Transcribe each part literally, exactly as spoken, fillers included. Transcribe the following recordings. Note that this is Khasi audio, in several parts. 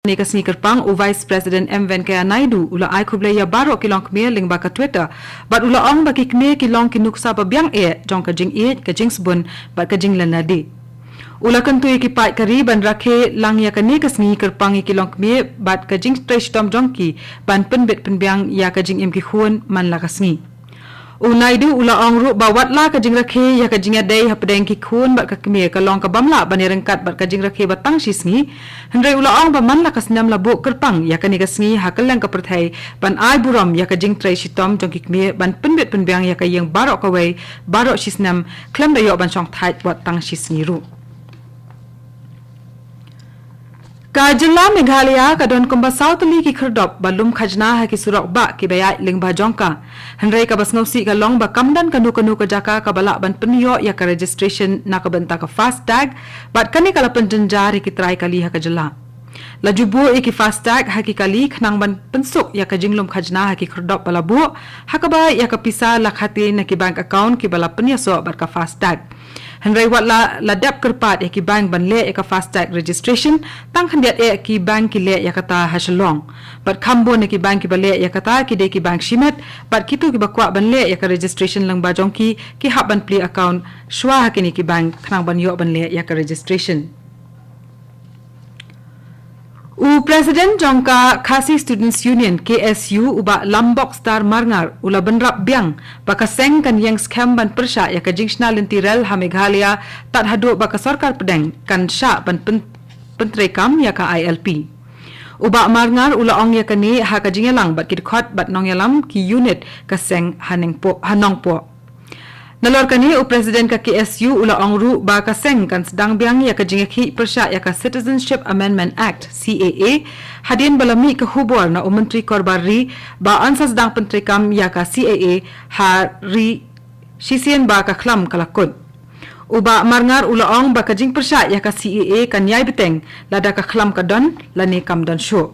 Kane ka sngi kyrpang, u Vice President M Venkaiah Naidu u la ai khublei ïa baroh ki longkmie lyngba ka Twitter bad u la ong ba ki kmie ki long ki nuksa ba biang eh jong ka jingïeit, ka jingsbun bad ka jinglehniam. U la kyntu ïa ki paid ka ri ban rakhe lang ïa kane ka sngi kyrpang ïa ki longkmie bad ka jingtrei shitom jong ki ban pynbit pynbiang ïa ka jingim ki khun man la ka sngi. U Naidu u la ong ruh ba wat la ka jingrakhe ïa ka jingïadei hapdeng ki khun bad ka kmie ka long ka bym lah ban ïaryngkat bad ka jingrakhe ba tang shi sngi. Hynrei u la ong ba man la ka snem la buh kyrpang ïa kane ka sngi ha kylleng ka pyrthei ban ai burom ïa ka jingtrei shitom jong ki kmie ban pynbit pynbiang ïa ka ïing baroh kawei, baroh shi snem, khlem da ïoh ban shongthait wat tang shi sngi ruh. Ka jylla Meghalaya ka don kumba saw tylli ki khyrdop ba lum khajna ha ki surok bah kiba ïaid lyngba jong ka. Hynrei kaba sngewsih ka long ba kam don kano kano ka jaka kaba lah ban pynïoh ïa ka registration na ka bynta ka FASTag, bad kane ka la pynjynjar ïa ki trai kali ha ka jylla. La ju buh ïa ki FASTag ha ki kali khnang ban pynsuk ïa ka jinglum khajna ha ki khyrdop ba la buh, ha kaba ïa ka pisa la khate na ki bank account kiba la pynïasoh bad ka FASTag. Hynrei wat la la dep kyrpad ïa ki bank ban leh ïa ka FASTag registration, tang khyndiat eh ki bank ki leh ïa kata ha Shillong. Bad kham bun na ki bank kiba leh ïa kata ki dei ki bank shimet, bad kito kiba kwah ban leh ïa ka registration lyngba jong ki, ki hap ban plie account shuwa ha kine ki bank khnang ban ïoh ban leh ïa ka registration. U President jong ka Khasi Students Union, K S U, u Bah Lambok Star Marngar, u la bynrap biang ba ka seng kan ïeng skhem ban pyrshah ïa ka jingshna lynti rel ha Meghalaya, tad haduh ba ka sorkar pdeng kan shah ban pyn-, pyntreikam ïa ka I L P. U Bah Marngar u la ong ïa kane ha ka jingïalang bad ki dkhot bad nongïalam ki unit ka seng ha Nongpoh, ha Nongpoh. Nalor kane, u President ka K S U u la ong ruh ba ka seng kan sdang biang ïa ka jingïakhih pyrshah ïa ka Citizenship Amendment Act, C A A, hadien ba la mih ka khubor na u Myntri Korbar Ri ba yn sa sdang pyntreikam ïa ka C A A ha ri shisien ba ka khlam ka la kut. U Bah Marngar u la ong ba ka jingpyrshah ïa ka C A A kan ïai bteng lada ka khlam ka don lane kam don shuh.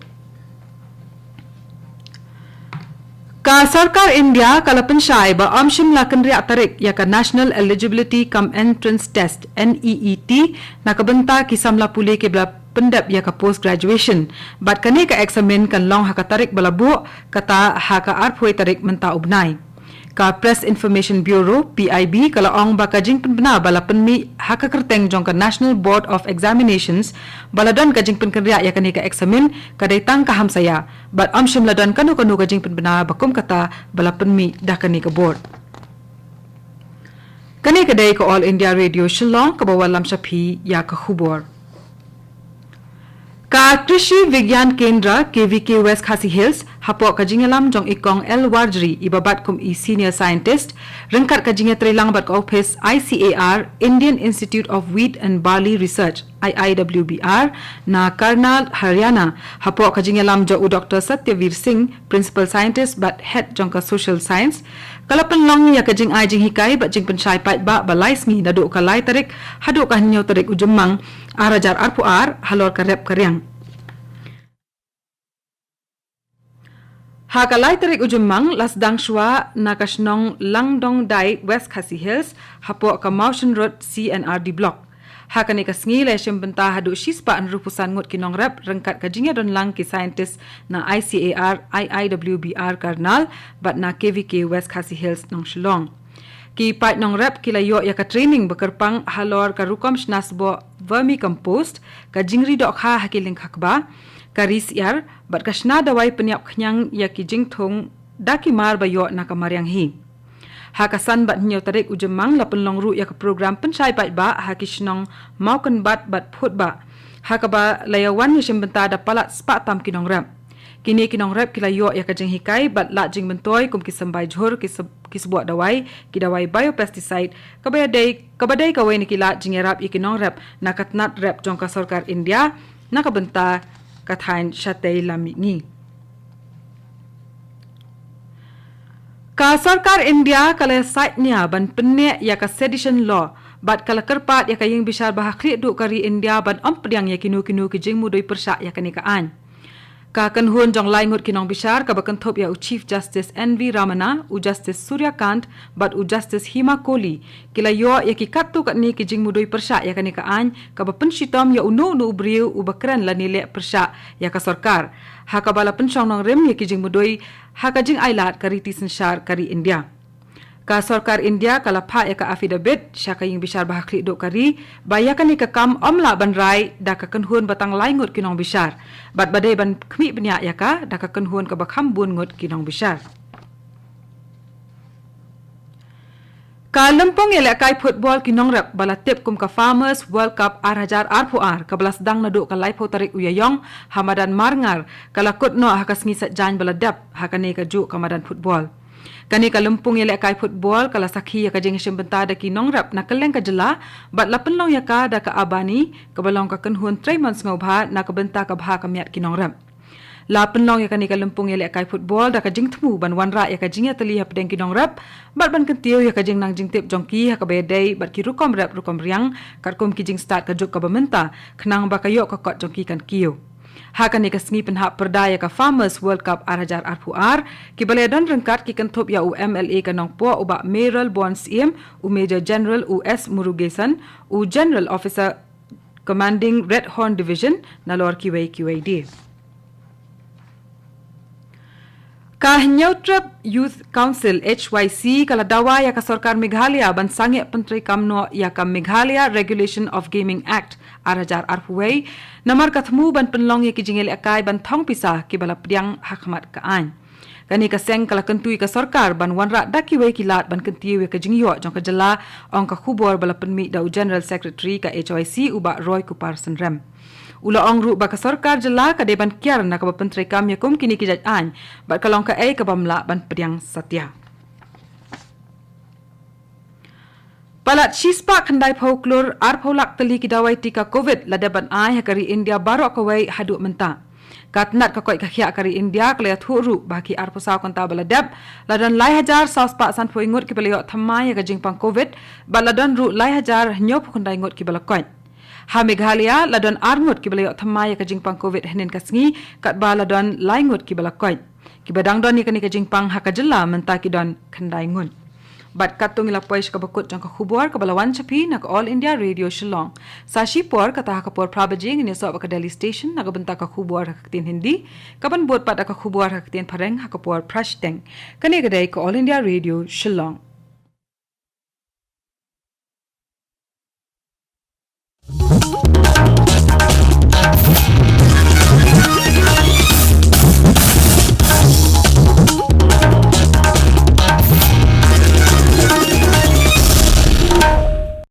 Ka sorkar India ka la pynshai ba ym shym la kynriah tarik ïa ka National Eligibility cum Entrance Test, N E E T, na ka bynta ki samla pule kiba la pyndep ïa ka post graduation. Bad kane ka eksamin kan long ha ka tarik ba la buh, kata ha ka arphew tarik mynta u bnai. Ka Press Information Bureau, P I B, ka la ong ba ka jingpynbna ba la pynmih ha ka kyrteng jong ka National Board of Examinations ba la don ka jingpynkynriah ïa kane ka eksamin ka dei tang ka hamsaïa, bad ym shym la don kano kano ka jingpynbna ba kum kata ba la pynmih da kane ka board. Kane ka dei ka All India Radio Shillong kaba wallam sha phi ïa ka khubor. Ka Krishi Vigyan Kendra, K V K, West Khasi Hills, hapoh ka jingïalam jong i Kong L Warjri, iba bat kum i Senior Scientist, ryngkat ka jingïatreilang bad ka ophis I C A R, Indian Institute of Wheat and Barley Research, I I W B R, na Karnal, Haryana, hapoh ka jingïalam jong u Doktor Satyavir Singh, Principal Scientist bad Head jong ka Social Science, ka la pynlong ïa ka jingai jinghikai bad jingpynshai paidbah ba lai sngi naduh ka lai tarik haduh ka hynñiew tarik u Jymmang, ar hajar arphew ar, halor ka rep ka riang. Ha ka lai tarik u Jymmang la sdang shuwa na ka shnong Langdongdai, West Khasi Hills, hapoh ka Mawshynrut C and R D Block. Ha kane ka sngi la shim bynta haduh shispah hynriewphew san ngut ki nongrep ryngkat ka jingïadonlang ki scientist na I C A R, I I W B R Karnal bad na K V K West Khasi Hills Nongshillong. Ki paid nongrep ki la ïoh ïa ka training ba kyrpang halor ka rukom shna sboh vermicompost, ka jingri dohkha ha ki lyngkha kba, ka ri syiar, bad ka shna dawai pynïap khñiang ïa ki jingthung da ki mar ba ïoh na ka mariang hi. Ha ka san bad hynñiew tarik u Jymmang la pynlong ruh ïa ka program pynshai paidbah ha ki shnong Mawkynbat bad Phutbah, ha kaba la ïa wan ïa shim bynta da palat spah tam ki nongrep. Kine ki nongrep ki la ïoh ïa ka jinghikai bad lad jingmyntoi kum ki symbai jhur, ki sub-, ki sboh dawai, ki dawai biopesticide, kaba ïadei, kaba dei kawei na ki lad jingïarap ïa ki nongrep na ka tnat rep jong ka sorkar India na ka bynta ka thaiñ shatei lam mihngi. Ka sorkar India ka la saitñia ban pynneh ïa ka Sedition Law bad ka la kyrpad ïa ka ïingbishar ba ha khlieh duh ka ri India ban ym pdiang ïa kino kino ki jingmudui pyrshah ïa kane ka aiñ. Ka kynhun jong lai ngut ki nongbishar kaba kynthup ïa u Chief Justice N V Ramana, u Justice Surya Kant bad u Justice Hima Kohli ki la ïoh ïa ki katto katne ki jingmudui pyrshah ïa kane ka aiñ kaba pynshitom ïa uno uno u briew uba kren lane leh pyrshah ïa ka sorkar, ha kaba la pynshong nongrim ïa ki jingmudui ha ka jingailad ka riti synshar ka ri India. Ka sorkar India ka la phah ïa ka affidavit sha ka ïingbishar ba ha khlieh duh ka ri ba ïa kane ka kam ym lah ban rai da ka kynhun ba tang lai ngut ki nongbishar, bad ba dei ban khmih bniah ïa ka da ka kynhun kaba kham bun ngut ki nongbishar. Ka lympung ïalehkai football ki nongrep ba la tip kum ka Farmers World Cup ar hajar arphew ar kaba la sdang naduh ka laiphew tarik u Ïaïong ha madan Marngar ka la kut noh ha ka sngi Saitjaiñ ba la dep ha kane kajuh ka madan football. Kane ka lympung ïalehkai football ka la sakhi ïa ka jingshim bynta da ki nongrep na kylleng ka jylla bad la pynlong ïa ka da ka Abani kaba long ka kynhun trei mon sngewbha na ka bynta ka bha ka miat ki nongrep. La pynlong ïa kane ka lympung ïalehkai football da ka jingthmu ban wanrah ïa ka jingïatylli hapdeng ki nongrep bad ban kyntiew ïa ka jingnang jingtip jong ki ha kaba ïadei bad ki rukom rep rukom riang katkum ki jingstad kajuh kaba mynta, khnang ba ka ïoh ka kot jong ki kan kiew. Ha kane ka sngi pynhap pyrda ïa ka Farmers World Cup ar hajar arphew ar, kiba la ïadon ryngkat ki kynthup ïa u M L A ka Nongpoh u Bah Mayralborn Syiem, u Major General u S Murugesan, u General Officer Commanding Red Horn Division, nalor kiwei kiwei de. Ka Hynñiewtrep Youth Council, H Y C, ka la dawa ïa ka sorkar Meghalaya ban sangeh pyntreikam noh ïa ka Meghalaya Regulation of Gaming Act ar hajar arphew wei, namar ka thmu ban pynlong ïa ki jingïalehkai ban thong pisa kiba la pdiang ha khmat ka aiñ. Kane ka seng ka la kyntu ïa ka sorkar ban wanrah da kiwei ki lad ban kyntiew ïa ka jingïoh jong ka jylla, ong ka khubor ba la pynmih da u General Secretary ka H Y C u Bah Roy Kupar Synrem. U la ong ruh ba ka sorkar jylla ka dei ban kiar na kaba pyntreikam ïa kum kine ki jait aiñ bad ka long kaei kaba ym lah ban pdiang satia. Palat shispah khyndaiphew klur arphew lak tylli ki dawai tika Covid la dep ban ai ha ka ri India baroh kawei haduh mynta. Ka tnat ka koit ka khiah ka ri India ka la ïathuh ruh ba ha ki arphew saw kynta ba la dep la don lai hajar saw spah sanphew ngut kiba la ïoh thymmai ïa ka jingpang Covid bad la don ruh lai hajar hynñiewphew khyndai ngut kiba la koit. Ha Meghalaya la don ar ngut kiba la ïoh thymmai ïa ka jingpang Covid hynnin ka sngi, katba la don lai ngut kiba la koit. Kiba dang don ïa kane ka jingpang ha ka jylla mynta ki don khyndai ngut. Bad katto ngi la poi sha kaba kut jong ka khubor kaba la wan sha phi na ka All India Radio Shillong. Sa shipor kata ha ka por phra baje ngin ïasoh bad ka Delhi Station na ka bynta ka khubor ha ka ktien Hindi, kaban bud pat da ka khubor ha ka ktien Phareng ha ka por phra shiteng. Kane ka dei ka All India Radio Shillong.